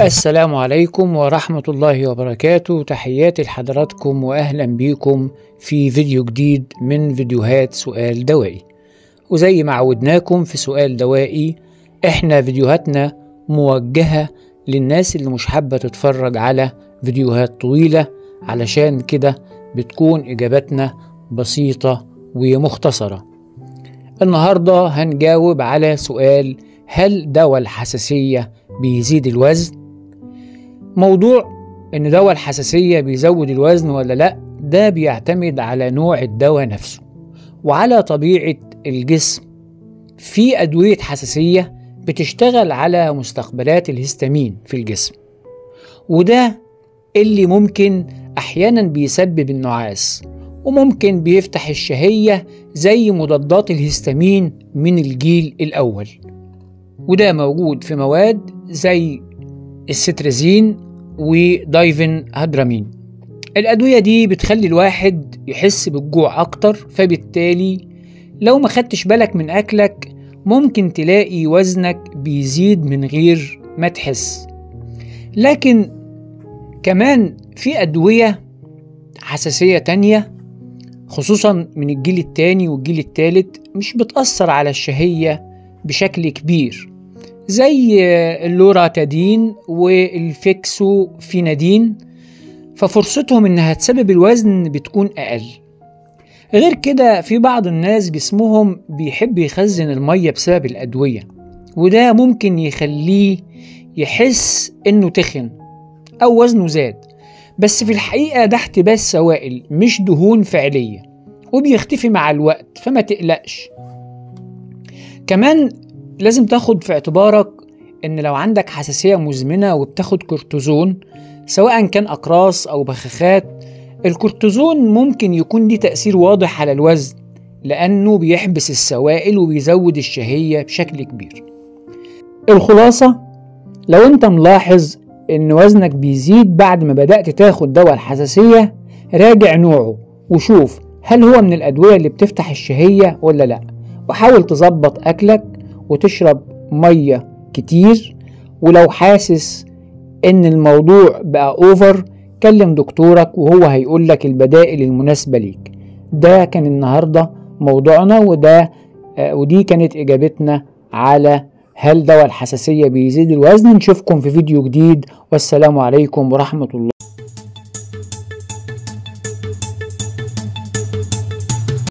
السلام عليكم ورحمة الله وبركاته. تحياتي لحضراتكم وأهلا بيكم في فيديو جديد من فيديوهات سؤال دوائي. وزي ما عودناكم في سؤال دوائي، احنا فيديوهاتنا موجهة للناس اللي مش حابة تتفرج على فيديوهات طويلة، علشان كده بتكون إجاباتنا بسيطة ومختصرة. النهاردة هنجاوب على سؤال: هل دواء الحساسية بيزيد الوزن؟ موضوع ان دواء الحساسية بيزود الوزن ولا لا، ده بيعتمد على نوع الدواء نفسه وعلى طبيعة الجسم. في أدوية حساسية بتشتغل على مستقبلات الهستامين في الجسم، وده اللي ممكن أحيانا بيسبب النعاس، وممكن بيفتح الشهية زي مضادات الهستامين من الجيل الأول، وده موجود في مواد زي الستريزين ودايفنهيدرامين. الأدوية دي بتخلي الواحد يحس بالجوع أكتر، فبالتالي لو ما خدتش بالك من أكلك ممكن تلاقي وزنك بيزيد من غير ما تحس. لكن كمان في أدوية حساسية تانية، خصوصا من الجيل التاني والجيل التالت، مش بتأثر على الشهية بشكل كبير، زي اللوراتادين والفيكسوفينادين، ففرصتهم انها تسبب الوزن بتكون اقل. غير كده في بعض الناس جسمهم بيحب يخزن المية بسبب الأدوية، وده ممكن يخليه يحس انه تخن او وزنه زاد، بس في الحقيقة ده احتباس سوائل مش دهون فعلية، وبيختفي مع الوقت، فما تقلقش. كمان لازم تاخد في اعتبارك ان لو عندك حساسية مزمنة وبتاخد كورتيزون، سواء كان أقراص أو بخاخات، الكورتيزون ممكن يكون ليه تأثير واضح على الوزن، لأنه بيحبس السوائل وبيزود الشهية بشكل كبير. الخلاصة، لو انت ملاحظ ان وزنك بيزيد بعد ما بدأت تاخد دواء الحساسية، راجع نوعه وشوف هل هو من الأدوية اللي بتفتح الشهية ولا لا، وحاول تظبط أكلك وتشرب مية كتير. ولو حاسس ان الموضوع بقى over، كلم دكتورك وهو هيقولك البدائل المناسبة ليك. ده كان النهاردة موضوعنا، ودي كانت إجابتنا على هل دواء الحساسية بيزيد الوزن. نشوفكم في فيديو جديد، والسلام عليكم ورحمة الله.